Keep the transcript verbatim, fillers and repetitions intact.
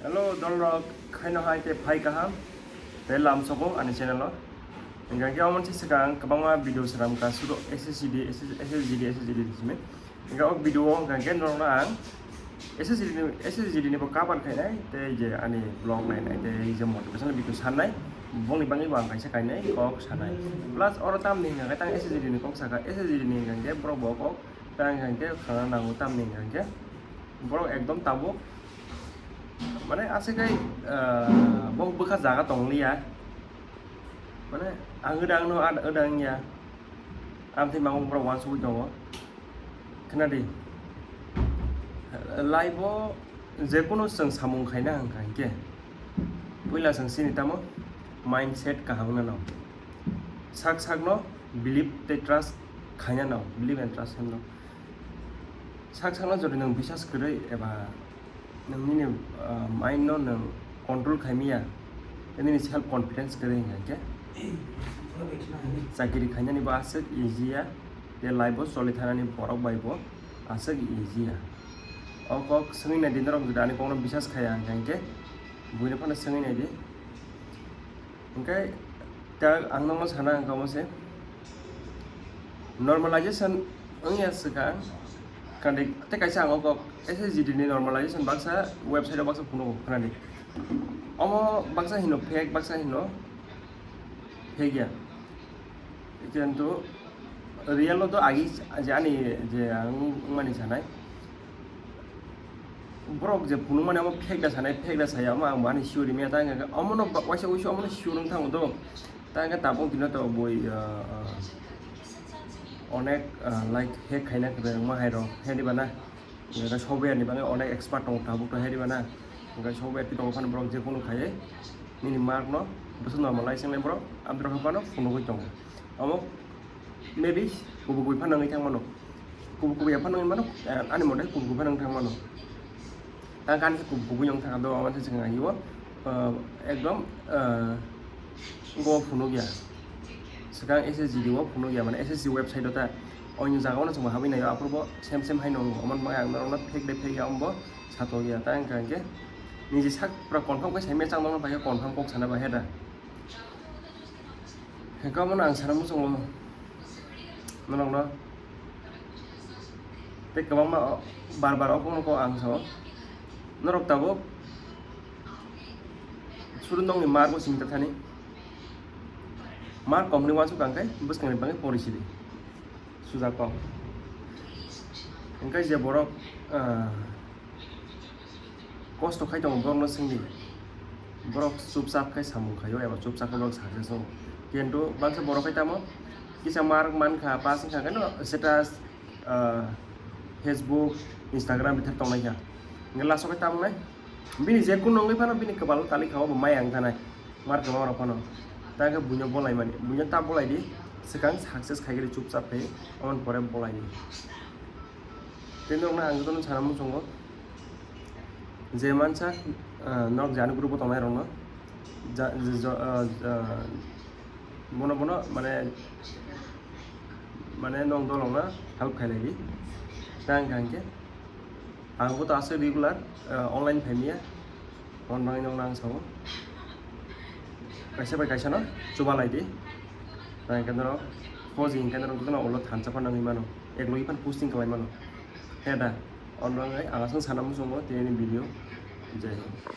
Hello, dolrok, khaino hai tei phai kaham, tei lam sobo ani channel o. Hingkha khe omo se swkang kwbangma video swnam kha, sudo S S G D, S S G D, S S G D simi. Hingkha o video o hingkha khe norokno ang S S G D ni, S S G D ni bo cover khainai, tei je ani vlog nainai, tei je motivational video sannai, bongni bagwi bo ang kaisa kainai kok sanai. Plus oro tamni hingkha khe tang S S G D ni kok sakha, S S G D ni hingkha khe borok bo kok tang hingkha khe khana nango tamni hingkha khe borok ekdom tabuk mane aswk kai, ah, bo bwkha jaga tong liya. Mane ang wngdang no, wngdang ya. Amtwi mangok borok wansugwi tongo. Khna di. Life o jekunu chwng samung khaina hwnkha hinkhe puila chwng chini tamo mindset kaham wngna nang. Sak sakno believe tei trust khaina nang, believe and trust khaina nang. Sak sakno jodi nwng bisas kwrwi eba nwng nini, ah, mind no nwng control khaimiya, tei nini self confidence kwrwi hwnkha khe chakiri khainani bo aswk easy ya, tei life o choli thanani borok bai bo aswk easy ya. O kok swngwi naidi, norok jodi ani kokno bisas khaiya hwnkha khe buino phano swngwi naidi. Hingkhe ta ang nokno sana ang kamo se normalization wngya swkang, kandi tei kaisa ang o kok S S G D ni normalization baksa website o baksa phunuk khwnadi. Omo baksa hino fake, baksa hino fake ya. Kintu real o to agi je ani je ang wngmani sanai. Borok je phunukmani omo fake da sanai, fake da saya, omo ang bo ani sure maya, ta hingkha khe omono ba-, waisa waisa omono sure wng thango do. Ta hingkhe tabuk dino to bui, ah, ah, onek, ah, like hack khaina kwrwngma hai rok, hack diba na? Hingkhe software ni bagwi onek expert tongo tabuk to hack diba na? Hingkhe software twi tongo phano borok je kunu khaiwi nini mark no bwswk normalize wngnai borok, amtwrok phano phunugwi tongo. Omo maybe kubui kubui phano wngwi thangmano. Kubui kubui ya phano wngwi mano, eh, ani mote kubui kubui phano wngwi thangmano. Tang kani kubui kubui wngwi thangkha do, omo se chwng aio, eh, ekdom, eh, go phunukya. Swkang S S G D o phunukya, mane S S G D website o ta. Oini jaga o no chwng habwi naio, aphuru bo same same hai no wngo. Omo wngkha ang norokno fake de fake ya, omo bo satokya. Ta wngkha hinkhe niji sak pura confirm khe saimaya, chang nokno pai khe confirm kok sana bahai da. Hingke omono ang sana muchungo norokno. Tei kwbangma o, bar bar o kokno kok ang sao. Norok tabuk sudu nokni mark bo simi ta thani. Mark kom hwnwi uansuk ang khe bwskangni bagwi pori sidi. Suja kok. Hingke je borok, ah, kosto khai tongo, borokno swngdi. Borok chupchap khai samung khaio eba chupchap khe borok success wngo. Kintu baksa borok khai tamo kisa mark mankha, pass wngkha khe no status, ah, Facebook, Instagram bithar tonglaikha. Hingke last o khai tamo nai? Bini je kunu wngwi phano bini kwbalo talik kha, obo maya wngkha nai. Mark kwbang rok phano. Ta khe buino bolaimani. Buino ta bolaidi, swkang success khai khe chupchap khai, aboni pore bolaidi. Tei norokno ang jotono sana muchungo je mansa, ah, norok je ani group o tongnai rokno ja-, je-, jo-, ah, ah, bono, bono, mane, mane, nong dolongno help khailai di. Tei ang kha hinkhe, ang bo to aswk regular, ah, online phaimya. Hwn bagwi nokno ang sao. Kaisa bai kaisa no chubalai di. Tei hwnkhe norok khoji hwnkhe norok jotono ulo thansa phano wngwi mano. Eklogi phano posting khlai mano. He da? Hwn bagwi ang aswk sana muchungo tini video. Jai Hind.